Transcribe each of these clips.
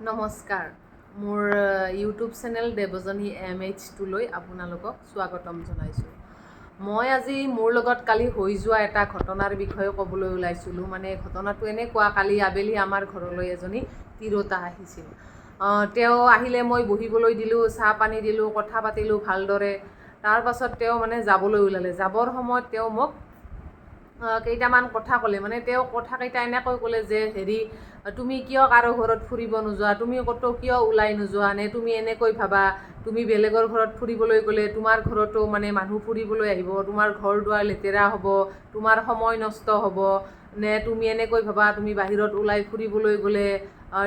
নমস্কাৰ, মোৰ YouTube channel Devyani M H টুলৈ আপোনালোকক স্বাগতম জনাইছোঁ। মই আজি মোৰ লগত কালি হৈ যোৱা এটা ঘটনাৰ বিষয়ে ক'বলৈ ওলাইছিলোঁ। মানে ঘটনাটো এনেকুৱা, কালি আবেলি আমাৰ ঘৰলৈ এজনী তিৰোতা আহিছিল। তেওঁ আহিলে, মই বহিবলৈ দিলোঁ, চাহ পানী দিলোঁ, কথা পাতিলোঁ ভালদৰে। তাৰপাছত তেওঁ মানে যাবলৈ ওলালে। যাবৰ সময়ত তেওঁ মোক কেইটামান কথা ক'লে। মানে তেওঁ কথাকেইটা এনেকৈ ক'লে যে হেৰি, তুমি কিয় কাৰো ঘৰত ফুৰিব নোযোৱা, তুমি ক'তো কিয় ওলাই নোযোৱা, নে তুমি এনেকৈ ভাবা তুমি বেলেগৰ ঘৰত ফুৰিবলৈ গ'লে তোমাৰ ঘৰতো মানে মানুহ ফুৰিবলৈ আহিব, তোমাৰ ঘৰ দুৱাৰ লেতেৰা হ'ব, তোমাৰ সময় নষ্ট হ'ব, নে তুমি এনেকৈ ভাবা তুমি বাহিৰত ওলাই ফুৰিবলৈ গ'লে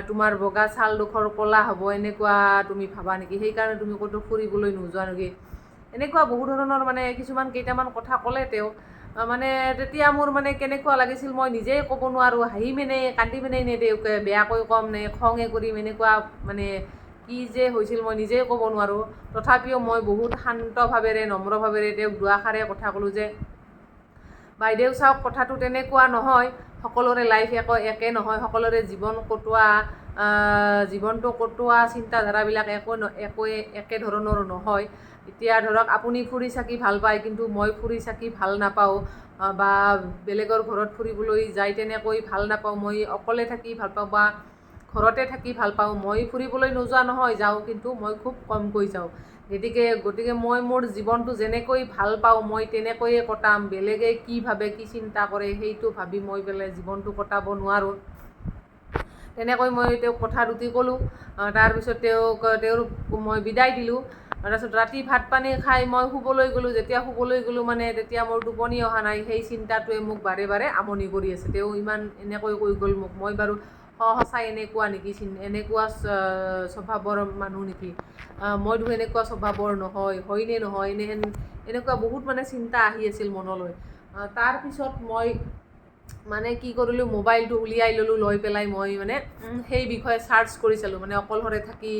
তোমাৰ বগা ছালডোখৰ ক'লা হ'ব, এনেকুৱা তুমি ভাবা নেকি, সেইকাৰণে তুমি ক'তো ফুৰিবলৈ নোযোৱা নেকি? এনেকুৱা বহু ধৰণৰ মানে কিছুমান কেইটামান কথা ক'লে তেওঁ। মানে তেতিয়া মোৰ মানে কেনেকুৱা লাগিছিল মই নিজেই ক'ব নোৱাৰোঁ। হাঁহিমেনে কান্দিমেনে নে তেওঁকে বেয়াকৈ ক'ম নে খঙে কৰিম, এনেকুৱা মানে কি যে হৈছিল মই নিজেই ক'ব নোৱাৰোঁ। তথাপিও মই বহুত শান্তভাৱেৰে, নম্ৰভাৱেৰে তেওঁক দুআষাৰে কথা ক'লোঁ যে বাইদেউ চাওক, কথাটো তেনেকুৱা নহয়। সকলোৰে লাইফ একে নহয়। সকলোৰে জীৱন কটোৱা, জীৱনটো কটোৱা চিন্তাধাৰাবিলাক একোৱে একে ধৰণৰ নহয়। এতিয়া ধৰক আপুনি ফুৰি চাকি ভাল পায়, কিন্তু মই ফুৰি চাকি ভাল নাপাওঁ বা বেলেগৰ ঘৰত ফুৰিবলৈ যাই তেনেকৈ ভাল নাপাওঁ। মই অকলে থাকি ভাল পাওঁ বা ঘৰতে থাকি ভাল পাওঁ। মই ফুৰিবলৈ নোযোৱা নহয়, যাওঁ, কিন্তু মই খুব কমকৈ যাওঁ। গতিকে মই মোৰ জীৱনটো যেনেকৈ ভাল পাওঁ মই তেনেকৈয়ে কটাম। বেলেগে কি ভাবে, কি চিন্তা কৰে, সেইটো ভাবি মই পেলাই জীৱনটো কটাব নোৱাৰোঁ। তেনেকৈ মই তেওঁক কথা দুটি ক'লোঁ। তাৰপিছত তেওঁৰ মই বিদায় দিলোঁ। তাৰপিছত ৰাতি ভাত পানী খাই মই শুবলৈ গ'লোঁ। যেতিয়া শুবলৈ গ'লোঁ, মানে তেতিয়া মোৰ টোপনি অহা নাই। সেই চিন্তাটোৱে মোক বাৰে বাৰে আমনি কৰি আছে। তেওঁ ইমান এনেকৈ কৈ গ'ল মোক, মই বাৰু সঁচাই এনেকুৱা নেকি, এনেকুৱা স্বভাৱৰ মানুহ নেকি? মই দেখোন এনেকুৱা স্বভাৱৰ নহয়, হয়নে নহয়? এনেকুৱা বহুত মানে চিন্তা আহি আছিল মনলৈ। তাৰপিছত মই মানে কি কৰিলোঁ, মোবাইলটো উলিয়াই ল'লোঁ। লৈ পেলাই মই মানে সেই বিষয়ে চাৰ্চ কৰি চালোঁ, মানে অকলশৰে থাকি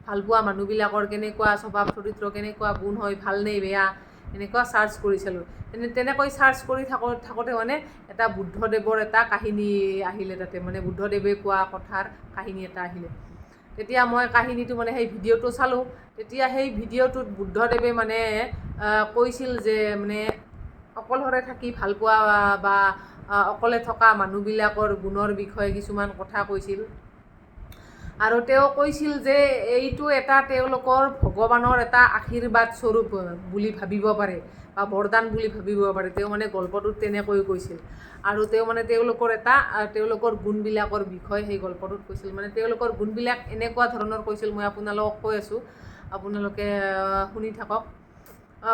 ভালপোৱা মানুহবিলাকৰ কেনেকুৱা স্বভাৱ চৰিত্ৰ, কেনেকুৱা গুণ হয়, ভালনে বেয়া, এনেকুৱা চাৰ্চ কৰি চালোঁ। তেনেকৈ চাৰ্চ কৰি থাকোঁতে মানে এটা বুদ্ধদেৱৰ এটা কাহিনী আহিলে তাতে, মানে বুদ্ধদেৱে কোৱা কথাৰ কাহিনী এটা আহিলে। তেতিয়া মই কাহিনীটো, মানে সেই ভিডিঅ'টো চালোঁ। তেতিয়া সেই ভিডিঅ'টোত বুদ্ধদেৱে মানে কৈছিল যে মানে অকলশৰে থাকি ভালপোৱা বা অকলে থকা মানুহবিলাকৰ গুণৰ বিষয়ে কিছুমান কথা কৈছিল। আৰু তেওঁ কৈছিল যে এইটো এটা তেওঁলোকৰ ভগৱানৰ এটা আশীৰ্বাদ স্বৰূপ বুলি ভাবিব পাৰে বা বৰদান বুলি ভাবিব পাৰে। তেওঁ মানে গল্পটোত তেনেকৈ কৈছিল। আৰু তেওঁ মানে তেওঁলোকৰ এটা তেওঁলোকৰ গুণবিলাকৰ বিষয়ে সেই গল্পটোত কৈছিল। মানে তেওঁলোকৰ গুণবিলাক এনেকুৱা ধৰণৰ কৈছিল, মই আপোনালোকক কৈ আছোঁ, আপোনালোকে শুনি থাকক।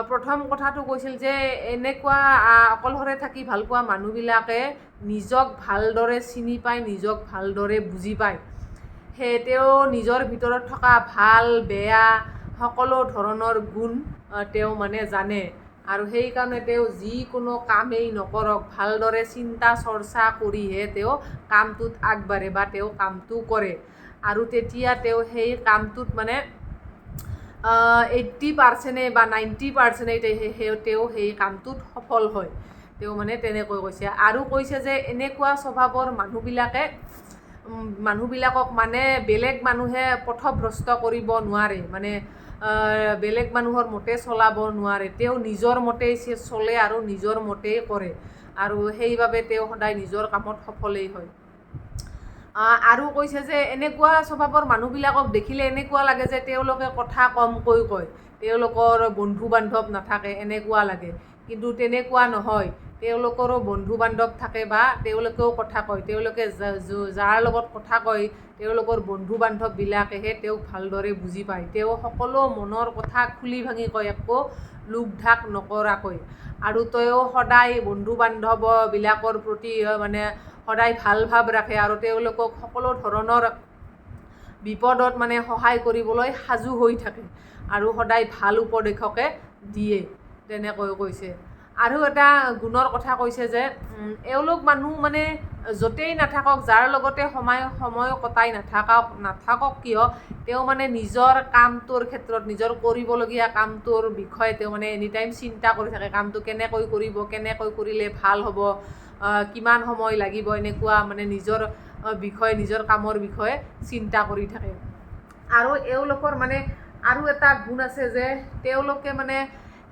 প্ৰথম কথাটো কৈছিল যে এনেকুৱা অকলশৰে থাকি ভালপোৱা মানুহবিলাকে নিজক ভালদৰে চিনি পায়, নিজক ভালদৰে বুজি পায়। সেই তেওঁ নিজৰ ভিতৰত থকা ভাল বেয়া সকলো ধৰণৰ গুণ তেওঁ মানে জানে। আৰু সেইকাৰণে তেওঁ যিকোনো কামেই নকৰক, ভালদৰে চিন্তা চৰ্চা কৰিহে তেওঁ কামটোত আগবাঢ়ে বা তেওঁ কামটো কৰে। আৰু তেতিয়া তেওঁ সেই কামটোত মানে 80%-এ বা 90%-এ তেওঁ সেই কামটোত সফল হয়। তেওঁ মানে তেনেকৈ কৈছে। আৰু কৈছে যে এনেকুৱা স্বভাৱৰ মানুহবিলাকক মানে বেলেগ মানুহে পথভ্ৰষ্ট কৰিব নোৱাৰে, মানে বেলেগ মানুহৰ মতে চলাব নোৱাৰে। তেওঁ নিজৰ মতেই চলে আৰু নিজৰ মতেই কৰে আৰু সেইবাবে তেওঁ সদায় নিজৰ কামত সফলেই হয়। আৰু কৈছে যে এনেকুৱা স্বভাৱৰ মানুহবিলাকক দেখিলে এনেকুৱা লাগে যে তেওঁলোকে কথা কমকৈ কয়, তেওঁলোকৰ বন্ধু বান্ধৱ নাথাকে, এনেকুৱা লাগে। কিন্তু তেনেকুৱা নহয়, তেওঁলোকৰো বন্ধু বান্ধৱ থাকে বা তেওঁলোকেও কথা কয়। তেওঁলোকে যাৰ লগত কথা কয়, তেওঁলোকৰ বন্ধু বান্ধৱবিলাকেহে তেওঁক ভালদৰে বুজি পায়। তেওঁ সকলো মনৰ কথা খুলি ভাঙি কয়, একো লুক ঢাক নকৰাকৈ। আৰু তেওঁ সদায় বন্ধু বান্ধৱবিলাকৰ প্ৰতি মানে সদায় ভাল ভাৱ ৰাখে আৰু তেওঁলোকক সকলো ধৰণৰ বিপদত মানে সহায় কৰিবলৈ সাজু হৈ থাকে আৰু সদায় ভাল উপদেশকে দিয়ে, তেনেকৈ কৈছে। আৰু এটা গুণৰ কথা কৈছে যে এওঁলোক মানুহ মানে য'তেই নাথাকক, যাৰ লগতে সময় কটাই নাথাকক কিয়, তেওঁ মানে নিজৰ কামটোৰ ক্ষেত্ৰত, নিজৰ কৰিবলগীয়া কামটোৰ বিষয়ে তেওঁ মানে এনি টাইম চিন্তা কৰি থাকে। কামটো কেনেকৈ কৰিব, কেনেকৈ কৰিলে ভাল হ'ব, কিমান সময় লাগিব, এনেকুৱা মানে নিজৰ বিষয়ে, নিজৰ কামৰ বিষয়ে চিন্তা কৰি থাকে। আৰু এওঁলোকৰ মানে আৰু এটা গুণ আছে যে তেওঁলোকে মানে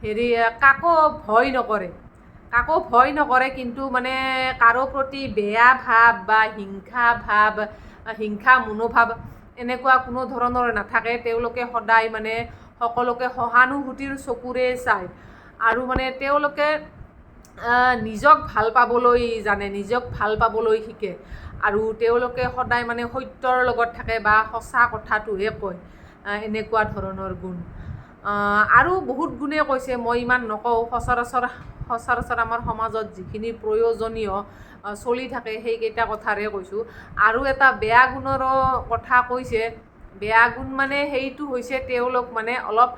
হেৰি কাকো ভয় নকৰে, কাকো ভয় নকৰে, কিন্তু মানে কাৰো প্ৰতি বেয়া ভাৱ বা হিংসা ভাৱ, হিংসা মনোভাৱ এনেকুৱা কোনো ধৰণৰ নাথাকে। তেওঁলোকে সদায় মানে সকলোকে সহানুভূতিৰ চকুৰে চায় আৰু মানে তেওঁলোকে নিজক ভাল পাবলৈ জানে, নিজক ভাল পাবলৈ শিকে আৰু তেওঁলোকে সদায় মানে সত্যৰ লগত থাকে বা সঁচা কথাটোহে কয়। এনেকুৱা ধৰণৰ গুণ আৰু বহুত গুণেই কৈছে, মই ইমান নকওঁ। সচৰাচৰ আমাৰ সমাজত যিখিনি প্ৰয়োজনীয় চলি থাকে, সেইকেইটা কথাৰে কৈছোঁ। আৰু এটা বেয়া গুণৰো কথা কৈছে। বেয়া গুণ মানে সেইটো হৈছে তেওঁলোক মানে অলপ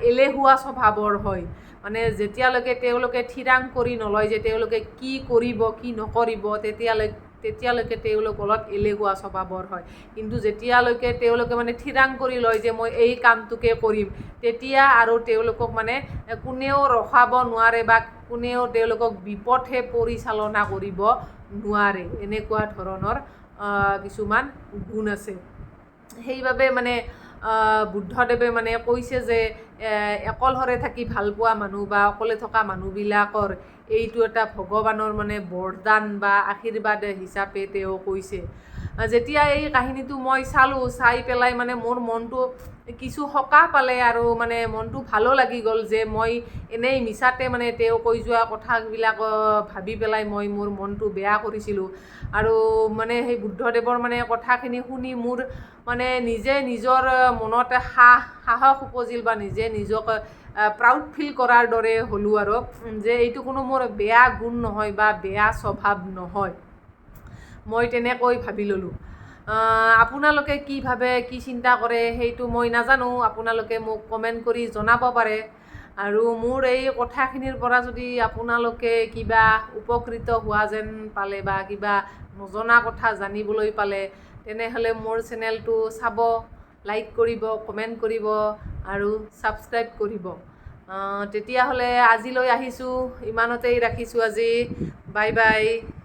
এলেহুৱা স্বভাৱৰ হয়। মানে যেতিয়ালৈকে তেওঁলোকে থিৰাং কৰি নলয় যে তেওঁলোকে কি কৰিব, কি নকৰিব, তেতিয়ালৈকে তেওঁলোক অলপ এলেহুৱা স্বভাৱৰ হয়। কিন্তু যেতিয়ালৈকে তেওঁলোকে মানে থিৰাং কৰি লয় যে মই এই কামটোকে কৰিম, তেতিয়া আৰু তেওঁলোকক মানে কোনেও ৰখাব নোৱাৰে বা কোনেও তেওঁলোকক বিপথে পৰিচালনা কৰিব নোৱাৰে। এনেকুৱা ধৰণৰ কিছুমান গুণ আছে। সেইবাবে মানে বুদ্ধদেৱে মানে কৈছে যে অকলশৰে থাকি ভাল পোৱা মানুহ বা অকলে থকা মানুহবিলাকৰ এইটো এটা ভগৱানৰ মানে বৰদান বা আশীৰ্বাদ হিচাপে তেওঁ কৈছে। যেতিয়া এই কাহিনীটো মই চালোঁ, চাই পেলাই মানে মোৰ মনটো কিছু সকাহ পালে আৰু মানে মনটো ভালো লাগি গ'ল যে মই এনেই মিছাতে মানে তেওঁ কৈ যোৱা কথাবিলাক ভাবি পেলাই মই মোৰ মনটো বেয়া কৰিছিলোঁ। আৰু মানে সেই বুদ্ধদেৱৰ মানে কথাখিনি শুনি মোৰ মানে নিজে নিজৰ মনত সাহস উপজিল বা নিজে নিজক প্ৰাউড ফিল কৰাৰ দৰে হ'লোঁ আৰু যে এইটো কোনো মোৰ বেয়া গুণ নহয় বা বেয়া স্বভাৱ নহয়, মই তেনেকৈ ভাবি ল'লোঁ। আপোনালোকে কি ভাবে, কি চিন্তা কৰে, সেইটো মই নাজানো। আপোনালোকে মোক কমেণ্ট কৰি জনাব পাৰে। আৰু মোৰ এই কথাখিনিৰ পৰা যদি আপোনালোকে কিবা উপকৃত হোৱা যেন পালে বা কিবা নজনা কথা জানিবলৈ পালে, তেনেহ'লে মোৰ চেনেলটো চাব, লাইক কৰিব, কমেণ্ট কৰিব আৰু ছাবস্ক্ৰাইব কৰিব। তেতিয়াহ'লে আজিলৈ আহিছোঁ, ইমানতেই ৰাখিছোঁ আজি। Bye bye.